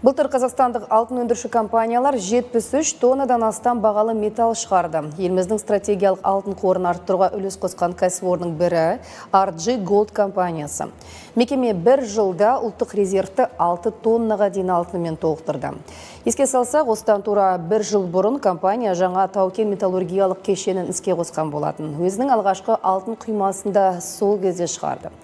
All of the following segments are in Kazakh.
Былтыр қазақстандық алтын өндіруші компаниялар 73 тоннадан астам бағалы металл шығарды. Еліміздің стратегиялық алтын қорын арттыруға үлес қосқан кәсіпорынның бірі RG Gold компаниясы. Мекеме бір жылда ұлттық резервті 6 тоннаға дейін алтынмен толықтырды. Еске салсақ, осыдан тура бір жыл бұрын компания жаңа тау-кен металлургиялық кешенін іске қосқан болатын. Өзінің алғашқы алтын құймасын да сол кезде шығарды.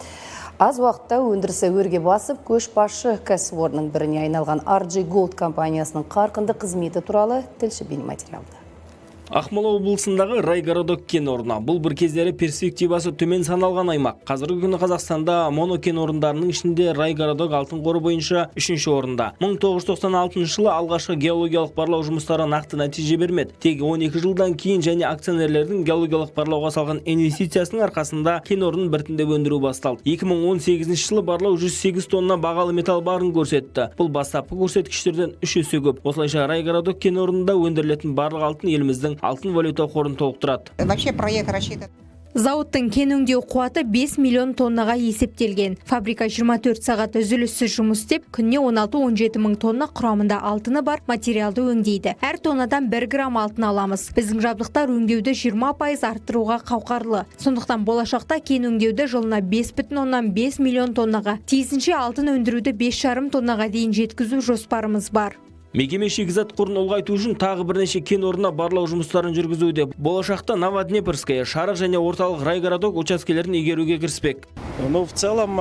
Аз уақытта өндірісі өрге басып, көшбасшы кәсіпорынның біріне айналған RG Gold компаниясының қарқынды қызметі туралы тілші бейнематериалда. Ақмола облысындағы Райгородок кен орны. Бұл бір кездері перспективасы төмен саналған аймақ. Қазіргі күні Қазақстанда монокен орындарының ішінде Райгородок алтын қоры бойынша үшінші орында. 1996 жылы алғашқы геологиялық барлау жұмыстары нақты нәтиже бермеді. Тек 12 жылдан кейін және акционерлердің геологиялық барлауға салған инвестициясының арқасында кен орнын біртіндеп өндіру басталды. 2018 жылы барлау 108 тонна бағалы металл барын көрсетті. Бұл бастапқы көрсеткіштерден үш есе көп. Осылайша, Райгородок кен орнында өндірілетін барлық алтын еліміздің алтын валюта қорын толықтырады. Вообще проект рассчитан. Зауыттың кен өңдеу қуаты 5 миллион тоннаға есептелген. Фабрика 24 сағат үзіліссіз жұмыс істеп, күніне 16-17 мың тонна құрамында алтыны бар материалды өңдейді. Әр тоннадан 1 грамм алтын аламыз. Біздің жабдықтар өңдеуді 20% арттыруға қауқарлы. Сондықтан болашақта кен өңдеуді жылына 5,5 миллион тоннаға, тиісінше алтын өндіруді 5,5 тоннаға дейін жеткізу жоспарымыз бар. Мекеме шикізат қорын ұлғайту үшін тағы бірнеше кен орнына барлау жұмыстарын жүргізуде. Болашақта Новоднепрская, Шарық және орталық Райгородок учаскелерін игеруге кіріспек. Ну, в целом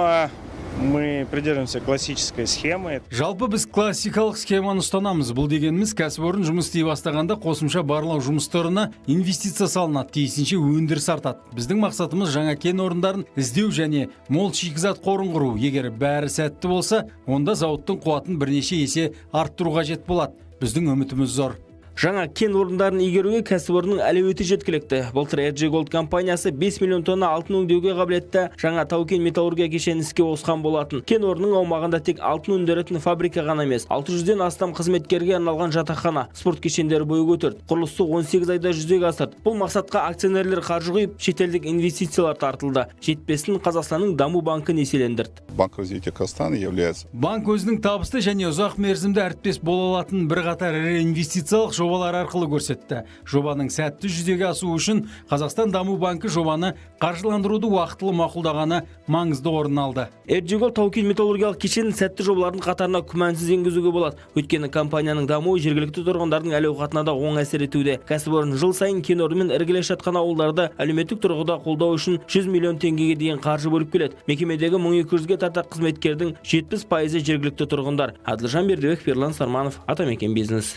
мы придерживаемся классической схемы. Жалпы, біз классикалық схеманы ұстанамыз. Бұл дегеніміз, кәсіпорын жұмыс істей бастағанда қосымша барлау жұмыстарына инвестиция салынады, тиісінше өндіріс артады. Біздің мақсатымыз — жаңа кен орындарын іздеу және мол шикізат қорын құру. Егер бәрі сәтті болса, онда зауыттың қуатын бірнеше есе арттыру қажет болады. Біздің үмітіміз зор. Жаңа кен орындарын игеруге кәсіпорынның әлеуеті жеткілікті. Былтыр RG Gold компаниясы 5 миллион тонна алтын өңдеуге қабілетті жаңа тау-кен металлургия кешенін іске қосқан болатын. Кен орнының аумағында тек алтын өндіретін фабрика ғана емес, 600-ден астам қызметкерге арналған жатақхана, спорт кешендері бой көтерді. Құрылысты 18 айда жүзеге асырды. Бұл мақсатқа акционерлер қаржы құйып, шетелдік инвестициялар тартылды. Жетпесін Қазақстанның даму банкі несиелендірді. Банк развития Казахстана является Банк өзінің табысты және ұзақ мерзімді әріптес бола алатын бірқатар ірі инвестициялық жобалар арқылы көрсетті. Жобаның сәтті жүзеге асуы үшін Қазақстан даму банкі жобаны қаржыландыруды уақытылы мақұлдағаны маңызды орын алды. RG Gold тау-кен металлургиялық кешенін сәтті жобалардың қатарына күмәнсіз енгізуге болады. Өйткені компанияның дамуы жергілікті тұрғындардың әл-ауқатына да оң әсер етуде. Кәсіпорын жыл сайын кен орнымен іргелес жатқан ауылдарды әлеуметтік тұрғыда қолдау үшін 100 миллион теңгеге дейін қаржы бөліп келеді. Мекемедегі 1200-ге тарта қызметкердің 70%-ы жергілікті тұрғындар. Әділжан Бердібек, Ерлан Сарманов, Атамекен бизнес.